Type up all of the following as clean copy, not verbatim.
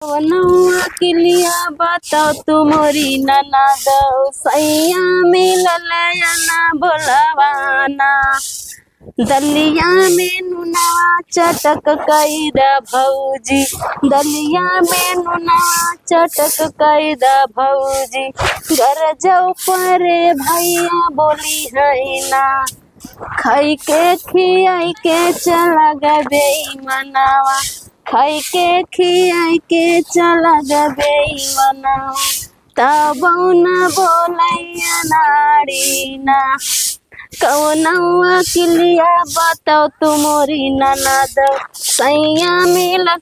नौआ के लिया बताओ तुमरी ननद सैया मिलल या ना बोलवाना। दलिया में नुनवा चटक कैदा भौजी, दलिया में नुनवा चटक कैदा भौजी, घर जाओ परे भैया बोली है ना, खाई के खियाई के चला गबे मनावा, खाई के खियाई के चला गबे मनावा, तब न बोलैया नाड़ी ना। कौनवा किलिया बताओ तुमोरी ननद सैया मिलत।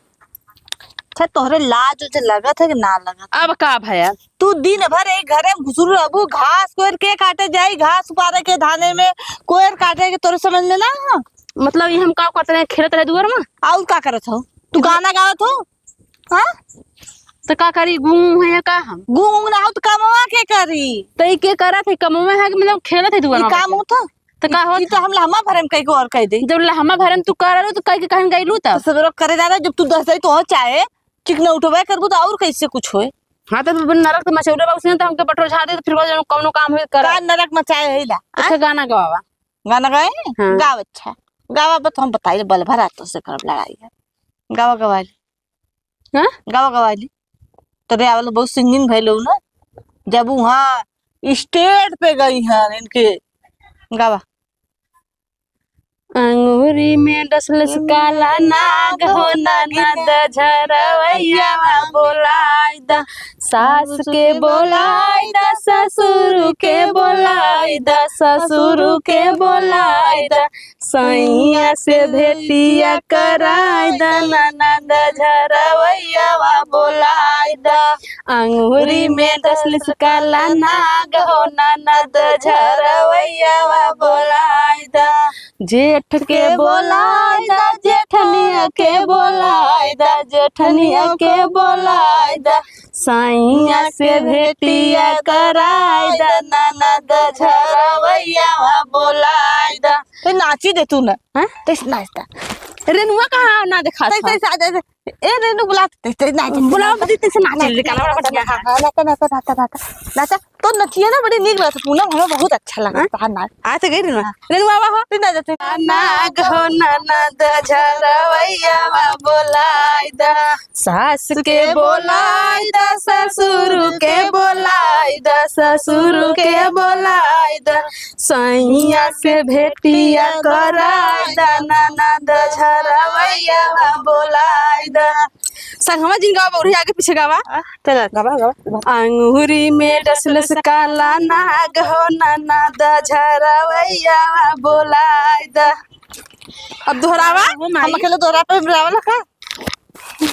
अच्छा तोहरे लाज उज लगत है कि ना लगत? अब का भया? तू दिन भर एक घरे में घुसुर रहबू, घास कोयर के काटे जाई, घास उपारे के धाने में कोयर काटे के तोरे समझ में ना हा? मतलब ये हम का करते रहे, खेलत रहे दुआर में? और का करत हो तू? गाना गावत हो? हाँ। तो का करी, गुंग है या का हम? गुंग ना हो तो कमवा के करी? तो ई के करत है कमवा है कि मतलब खेलत है दुआर ई में? काम होता तो का होत? ई तो हम लहमा भरम कई को और कह दे। जब लहमा भरम तू कर तो कह के कहन गइलू तब? तो सवेरे करे दादा, जब तू दस तो चाहे चिकना उठबे करबू तो और कैसे कुछ होए? हाँ तो नरक तो मचौरे बाबू से तो हमके बटोर झाड़ दे तो फिर बाद कौनो काम होए कर। का नरक मचाए है ला? अच्छा गाना गवावा। गाना गाए? हाँ। गाव। अच्छा गावा, बत हम बताइए बल भरा तो से करब लड़ाई है। गावा गवाली। हाँ? गावा गवाली तो रे आवल बहुत सिंगिंग भइलो ना, जब वहाँ स्टेज पे गई हैं इनके गावा। अंगूरी में डसलस काला नाग हो ननद झरवैया बोलाई दा, सास के बोलाई दा, ससुर के बोलाई दा, ससुर के बोलाई दा, सैया से भेटिया कराई दा, ननद झरवैया बोलाई दा। अंगूरी में डसलस काला नाग हो ननद झरवैया बोलाई दा, जेठ के बोलाय दा, जेठनिया के बोलाय दा, जेठनिया के बोलाय दा, सैया से भेटिया कराय दा, ननद झरवैया बोलाय दा। तो नाची दे तू ना। हाँ? ते नाचता। रेनुआ कहाँ ना देखा ते ते सा ए रेनू बुला ते ते नाच। बुलाओ मत, ते से नाचे ले गाना बड़ा बढ़िया है। हाँ, नाचा नाचा नाचा नाचा नाचा तो नचिए ना, बड़ी नीक लगता पूनम, हमें बहुत अच्छा लगा हाँ नाच। आ तो गई रेनुआ, रेनुआ आवा हो। ते नाचते। नाग हो ननद झरवैया बोलाय दा, सास के बोलाय दा, ससुर के बोलाय दा, ससुर के बोलाय दा, सैया से भेटिया कराय दा, ननद झरवैया बोलाय दा। संगवा जिन गावा बौरी आगे पीछे गावा। चल गावा गावा। अंगूरी में डसलस काला नाग हो ननद झरवैया बोलाय दा। अब दोहरावा। हम अकेले दोहरा पे बुलावला का?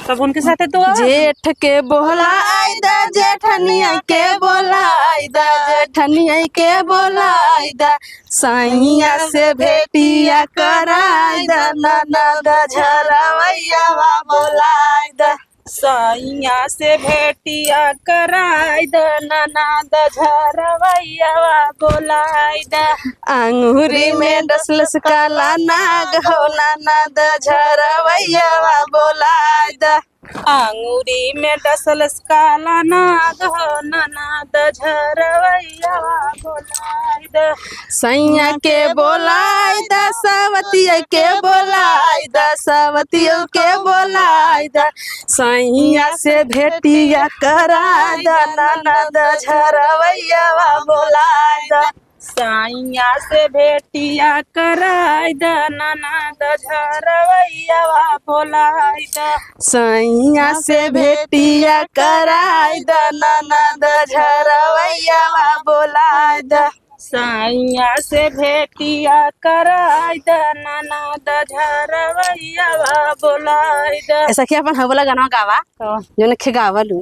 तब उनके साथे तो जेठ के बोलाय दा, जेठनिया के बोलाय दा, जेठनिया के बोलाय दा, सैया से भेटिया कराय दा, ननद झरवैया बोलाय दा। सैया से भेटिया कराय द ननद झरवैया बोलाय द। अंगूरी में डसलस काला नाग हो ननद झरवैया बोलाय दा। अंगूरी में डसलस काला नाग हो ननद झरवैया बोलाय द। सैया के बोलाय दा, सवतिया के बोलाय दा, सवतिया के बोलाय दा, सैया से भेटिया कराय दा, ननद झरवैया बोलाय दा। सैया से भेटिया कराय द ननद झरवैया बोलाय द। सैया से भेटिया कराय दा, ननद झरवैया बोलाय दा। सैया से भेटिया कराय द ननद झरवैया बोलाय द। ऐसा कि अपन हवला गाना गावा जो नखे गावलू।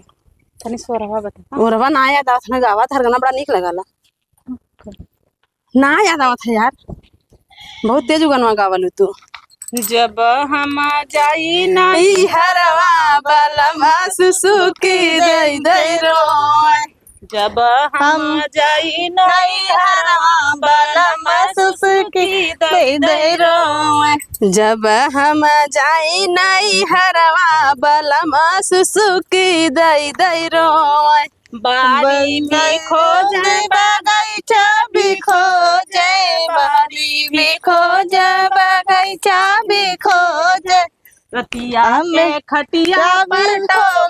तनी सोरवा बता। ओरवा ना याद आवत ना गावा, हर गाना बड़ा निक लगला ना याद आवत है यार, बहुत तेज गाना गावलू तू। जब हम जाई ना ई हरवा बलमा सुसुकी दई दई रोय। जब हम जाई नैहरवा बलम सुसुकी दई दई रोए। जब हम जाई नैहरवा बलम सुसुकी दई दई रोए। बारी में खोजे बगैचा भी खोजे, बारी में खोजे बगैचा भी खोजे, रतिया के खटिया पर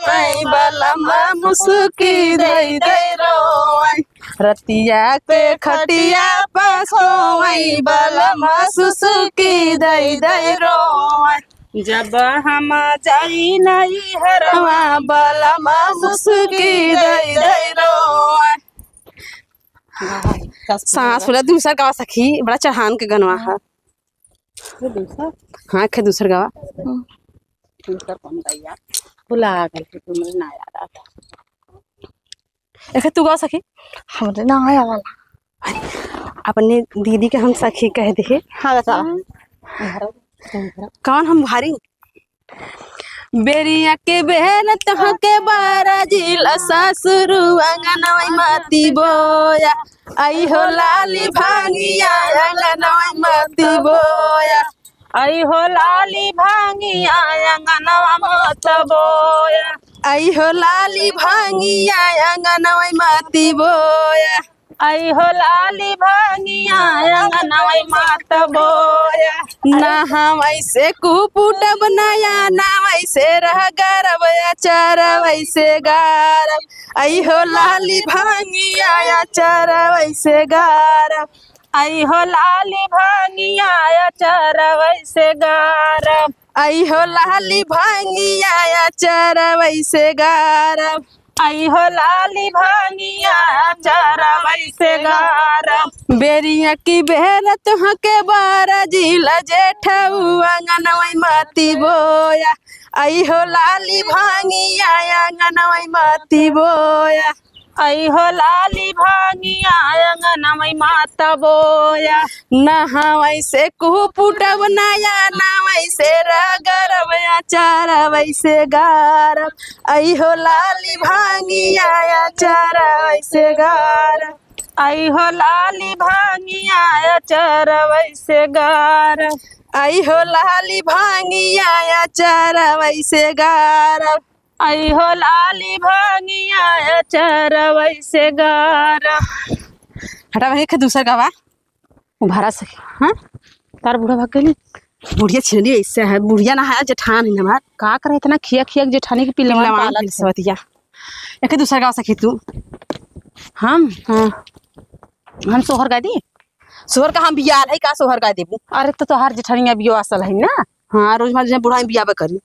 मैं बलम मुसुकी दई दई रोए। रतिया के खटिया पर सोई बलम सुसुकी दई दई रोए। जब हम जाई नैहरवा बलम मुसुकी दई दई रोए। सांस फूला दूसर गावा सखी, बड़ा चढ़ान के गनवा है। हाँ खे दूसर गावा दूसर कौन गैया भुला गल तुमरे ना याद आता। एखे तू गाओ सखी। हमरे ना आया वाला। अपने दीदी के हम सखी कह दे। हाँ बता। कौन हम भारी बेरिया के बहन तोहके बारा जिला ससुर अंगनवाई मती बोया। आई हो लाली भांगिया अंगनवाई मती बोया। आई हो लाली भांगिया अंगनवा मत बोया। आई हो लाली भांगिया अंगनवाई मती बोया। आई हो लाली भांगिया अंगनवा मत बोया। ना हम ऐसे कुपुटब नया ना वैसे रह गरब अचार वैसे गारब। आई हो लाली भांगिया अचार वैसे गारब। आई हो लाली भांगिया अचार वैसे गारब। आई हो लाली भांगिया अचार वैसे गारब। आई हो लाली भांगिया अचार वैसे गारब। बेरिया की बेर तुहके बारा जिला जेठऊ अंगनवाई मती बोया। आई हो लाली भांगिया अंगनवाई मती बोया। आई हो लाली भांगिया अंगनवा मत बोया। नहावै से कुपुटब नया नावै से रगरब अचार वैसे गारब। आई हो लाली भांगिया अचार वैसे गारब। आई हो लाली भांगिया अचार वैसे गारब। आई हो लाली भांगिया अचार वैसे गारब। आई हो लाली भांगिया अचार वैसे गारब। हटा भाई दूसर गवा उभारा सके। हाँ तार बूढ़ा भाग गई। बुढ़िया छिनली ऐसे है, बुढ़िया ना है जेठान है हमार। का करे इतना खिया खिया के जेठानी के पिलवा पालत। सवतिया एके दूसर गाँव सखी तू। हम हाँ हम सोहर गा दी। सोहर का हम बियाल है का सोहर का देबू। अरे तो तोहार जेठानिया बियो असल है ना। हाँ रोज मार बुढ़ा में बियाबे करी।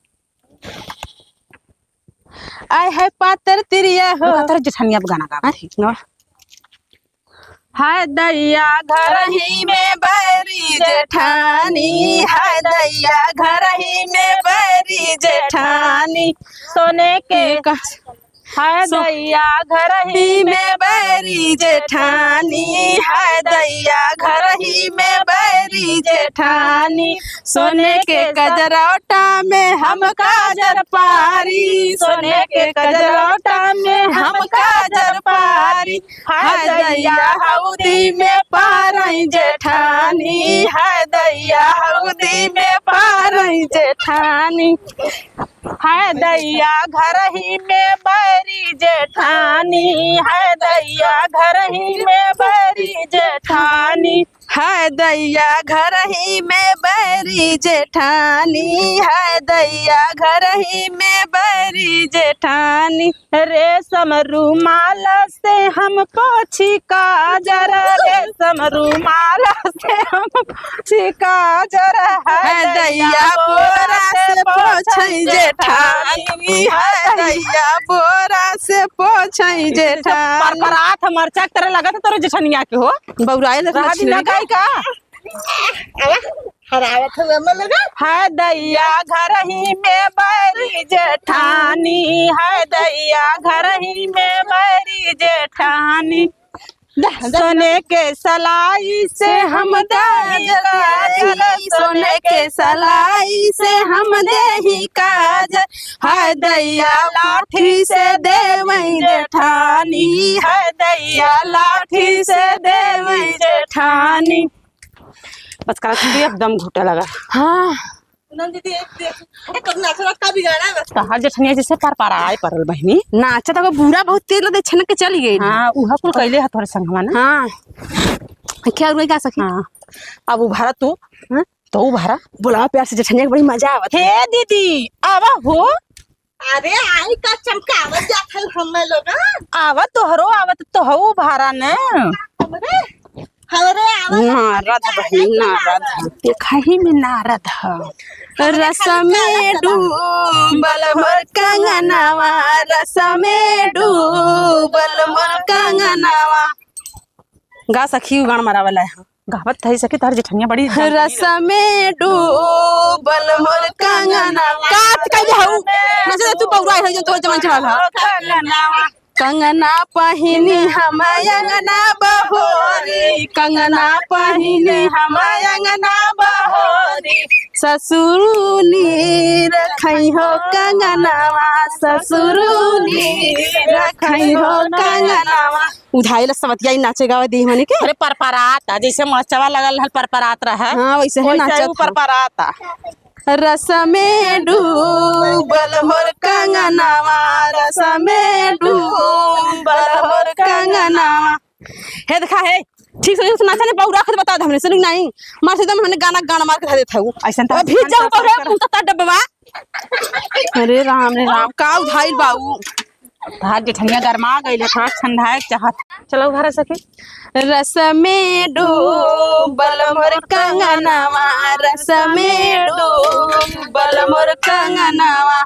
आय है पातर तिरिया हो। तार जेठानिया गाना गा। हाँ, हाय दैया घर घर ही में बैरी जेठानी। हाय दैया घर ही में बैरी जेठानी। सोने के हाय दैया घर ही ही में बैरी जेठानी। हाय दैया घर ही में बैरी जेठानी। सोने के कजरौटा में हम काजर पारी। सोने के कजरौटा में हम काजर पारी। हाय दैया हौदी में पारई जेठानी। हाय दैया हौदी में पारई जेठानी। हाय दैया घर ही में बैरी जेठानी। हाय दैया घर ही में बैरी जेठानी। हाय दैया घर ही में बैरी जेठानी। हाय दैया घर ही में बैरी जेठानी। रेशम रुमाल से हम पोछी काजर। रेशम रुमाल से हम पोछी काजर। हाय दैया बोरा से पोछई जेठानी। हाय दैया बोरा से पोछई जेठानी। परपरात मरचा के तरह लगत तोरे जेठनिया के हो। बौराए रहा दिन लगाई का हरावत हुआ में लगा। हाय दैया घर ही में बैरी जेठानी। हाय दैया घर ही में बैरी जेठानी। सोने के सलाई से हम दही काजल, सोने के सलाई से हम देही काजल, हाय दैया लाठी से देवई जेठानी, है दैया लाठी से देवई जेठानी। बस करा सुन एकदम घुटा लगा। हाँ पूनम दीदी एक देख एक नाचरा का बिगाड़ा है बस। तहार जेठनिया जैसे पर पर आए परल बहिनी। नाचा तो बुरा बहुत तेज लगे छनक के चली गई। हाँ उहा कुल कैले है तोहरे संगवा ना। हाँ क्या रुई का सखी। हाँ अब उभारा तू। हाँ? तो उभारा बुलावा प्यार से जेठनिया के बड़ी मजा आवत। हे दीदी आवा हो। अरे आई का चमकावत जात हल हमें लोग। आवा तोहरो आवत तो हऊ उभारा ने। हमरे हमरे आवत नारद बहिनी नारद, देखा ही में नारद ह। रस में डूबल मोर कंगनवा, रस में डूबल मोर कंगनवा। गा सखी गान मरावला है। गावत थई सके तोहर जेठनिया बड़ी रस में डूबल मोर कंगनवा। काट कइले हऊ नचे तू पौरा है जो तोर जमान चढ़ल ह। कंगनवा कंगना पहिनी हम अंगना बहोरी, कंगना पहिनी हम अंगना बहोरी, ससुरुनी रखई हो कंगनावा, ससुरुनी रखई हो कंगनावा। उधाई ला सवतिया ही नाचे गावे दी मने के। अरे परपराता जैसे मचवा लगल हल परपरात रहे। हाँ वैसे है वैसे नाचत ऊ परपराता। रस में डूबल मोर कंगनावा, रस में डूबल मोर कंगनावा। हे देखा है ठीक से नाचा ने पौरा खत बता दे हमने सुन नहीं मार से हमने गाना गाना मार के धर देता हूं ऐसन तो अब भीज जाऊ पौरा मुंह त डब्बा। अरे राम रे राम का उधाइल बाऊ। तोहार जेठनिया गरमा गइल है, थोड़ा ठंडा चाहत। चलो उभारा सखी। रस में डूबल मोर कंगनावा, रस में डूबल मोर कंगनावा।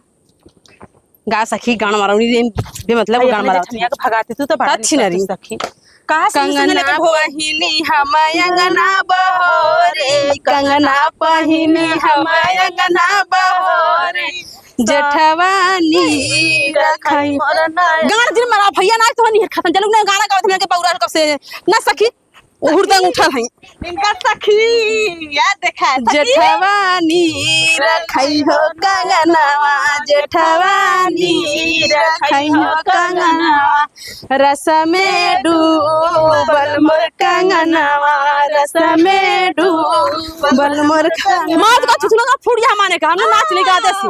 गा सखी गाना मारौनी रे बेमतलब गाना मारौनी। जेठनिया के भगाती तू तो बड़ा अच्छी नरी। सखी कहाँ से सुनने कंगना लेके भो पहिनी हम अंगना बहोरे, कंगना पहिनी हम अंगना बहोरे, जेठवानी रखई गाना दिन मरा भैया ना तो नहीं खत्म चलू ना गाना गावत हमरा के पौरा कब से ना सखी हुरदंग उठल हई। इनका सखी याद देखा है सखी। जेठवानी रखई हो कंगनावा, जेठवानी रखई हो कंगनावा, रस में डूबल मोर कंगनावा, रस में डूबल मोर मात का छुछुना का फुड़िया माने का हमने नाच नहीं गाते से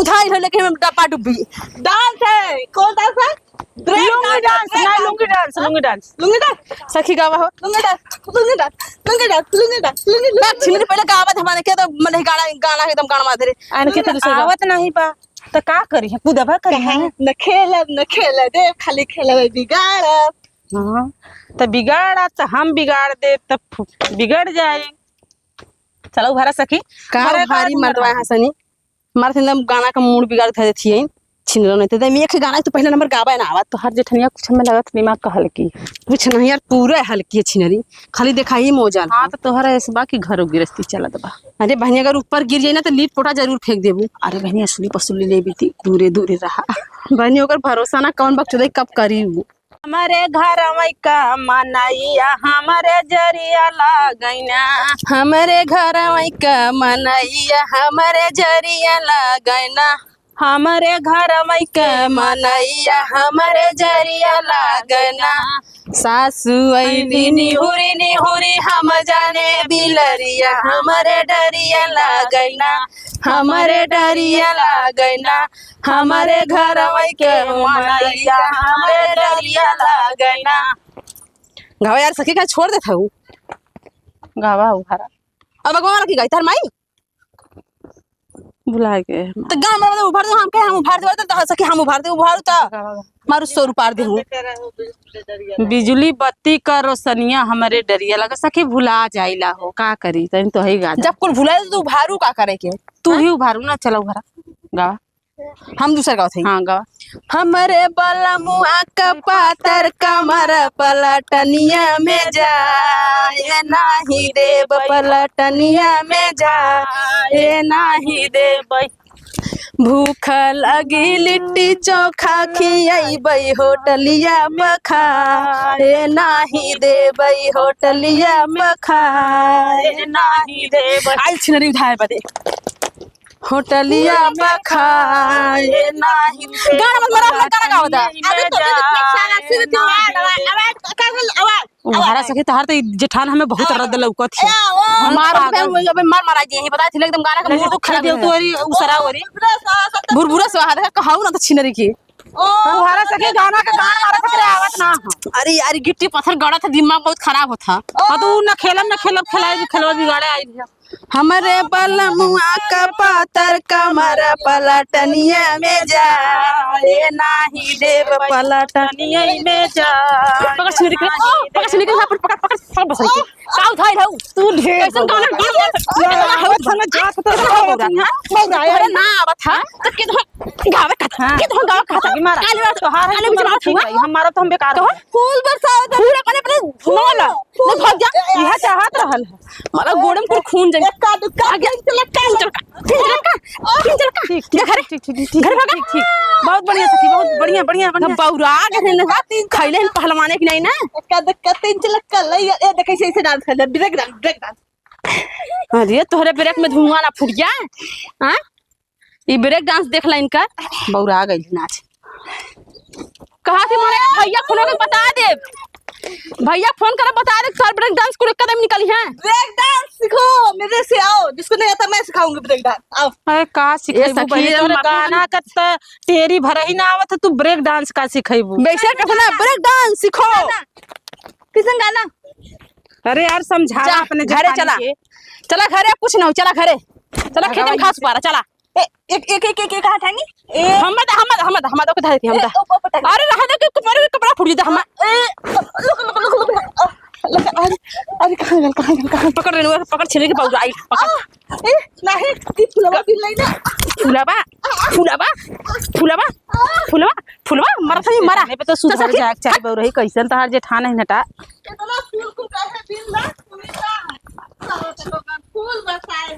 उधाई हो लेके हम डब्बा डुब्बी। डांस है कौन डांस है? लुंगी डांस ना lungi dance, lungi dance, lungi dance. सखी गावा हो lungi dance, lungi dance, lungi dance, lungi dance, lungi ना छिनरी पहले गावा हमारे के तो मने गाना गाना एकदम गाना मार दे रे। आन के तो आवत नहीं बा तो का करी है कुदबा करी है। न खेलब न खेल दे खाली खेलब बिगाड़ब। हाँ तो बिगाड़ा तो हम बिगाड़ दे तब बिगड़ जाए। चलो उभारा सखी। का भारी मर्दवा हसनी मार एकदम गाना का मूड बिगाड़ के देती छिनरो नहीं तो एक गाना तो पहला नंबर गावा ना आवत। तो हर जेठनिया कुछ हमें लगत दिमाग का हल्की कुछ नहीं यार पूरा हल्की है छिनरी खाली देखा ही मौजा। हाँ तो तोहरा ऐसे बा कि घरों गिरस्ती चलत बा। अरे बहनी अगर ऊपर गिर जाए ना तो लीट पोटा जरूर फेंक देबू। अरे बहनी असली पसुली ले बीती दूरे दूरे रहा। बहनी ओकर भरोसा ना कौन बकचोदई कब करी उ। हमारे घर का मनैया हमारे जरिया लागैना, हमारे घर का मनैया हमारे जरिया लागैना, हमारे घर के मनैया हमारे जरिया लागना, सासू ऐली निहुरी निहुरी हम जाने बिलरिया हमारे डरिया लागैना, हमारे डरिया लागैना, हमारे घर के मनैया हमारे डरिया लागैना। गावा यार सखी का छोड़ देता हूँ गावा उभारा। अब भगवान की गाई तार माई भुला गए तो गाना मार उभार दो हम के हम उभार दे तो सखी हम उभार दे उभारू तो मारू सौ रुपा दे हूँ। बिजली बत्ती का रोशनिया हमारे डरिया लगा सखी भुला जाइला हो का करी तनी तो ही गा जब कुल भुला तो उभारू का करे के तू ही उभारू ना। चलो उभारा गावा हम दूसरा गाँव थे। हाँ गावा। हमरे बलमुआ का पातर कमर पलटनिया में जाए नाही देव, पलटनिया में जाए नाही देव। भूख लगी लिट्टी चोखा खियैबै होटलिया पखाए नाही देबै होटलिया पखाए नाही देव आइल छिनरी उठाए बदे होटलिया पखाए नाही गाना मत मारा, अपना गाना गाओ दा। अरे तो सारा सिर आवाज उहारा सखी तहार तो जेठान हमें बहुत रद्द लौकत है। मारो पे अबे मार मारा जी, यही बता थी एकदम गाना का मूड खराब देव तोरी उसरा ओरी भुरभुरा स्वाद है कहू ना तो छिनरी की। उहारा सखी गाना का गान मारा सके आवत ना हो। अरे यार गिट्टी पत्थर गड़ा था, दिमाग बहुत खराब होता। हां तो उ न खेलम न खेलब खेलाई खेलवा बिगाड़े आई है। हमरे बलमुआ का पातर कमर पलटनिया में जाए नाही देव पलटनिया में जा पकड़ छिनरी के, पकड़ छिनरी के, यहाँ पर पकड़ पकड़ पकड़ बस के काउ थाई रहू तू ढेर कैसन गाना गाना आवत ना जात तो अरे ना आवत था तो के तो गावे का के तो गावे का सखी मारा तोहार है काले तो में ठीक है, हम मारा तो हम बेकार हो। फूल बरसावत पूरा अपने अपने मोला ले भाग जा। इहा चाहत रहल है। मारा गोड़म कुल खून जम एक दुक्का आगे चल चल चल चल ठीक ठीक घर ठीक ठीक ठीक घर भागा। ठीक ठीक बहुत बढ़िया सखी, बहुत बढ़िया बढ़िया बढ़िया। बौरा के ना खैले हन पहलवाने की नहीं ना। एक दुक्का तीन चलक्का लई ए देखै छै ऐसे डांस कर ब्रेक डांस ब्रेक डांस। अरे तोहरे ब्रेक में धुआं ना फूट जा। हां ई ब्रेक डांस देख ला इनका बौरा गई नाच। कहा थी मोने के भैया फोन करके बता दे, भैया फोन कर बता दे सर ब्रेक डांस को कदम निकली है। ब्रेक डांस सीखो मेरे से आओ, जिसको नहीं आता मैं सिखाऊंगी ब्रेक डांस आओ। अरे का सिखैबू सखी, बहिनी, तोरे मार- गाना का त टेरी भरही ना आवत है, तू ब्रेक डांस का सिखैबू? वैसे कहना ब्रेक डांस सीखो। किसन गाना। अरे यार समझा जा, अपने घरे जेठानी चला। के। चला घरे, कुछ ना हो, चला घरे, चला खेत में घास पारा चला। ए एक एक एक एक एक हटाएंगे ए हम हम हम हम तो कथा थी हम ए, ओ, ओ, पटांगी। अरे रहा दे के कपड़ा कपड़ा फूट जाता हम। ए look look look look look अरे अरे कहां गल कहां गल कहां पकड़ रे पकड़ छिने के पाउडर आई पकड़। ए नहीं ई फुलवा बिन लई ना। फुलाबा फुलाबा फुलाबा फुलाबा फुलवा मरा था मरा नहीं पे तो सुधर जाए चाहे बौरही कैसन तहार जेठान है नटा। कितना फूल को काहे बिन ला तुम्हें फूल बरसाए।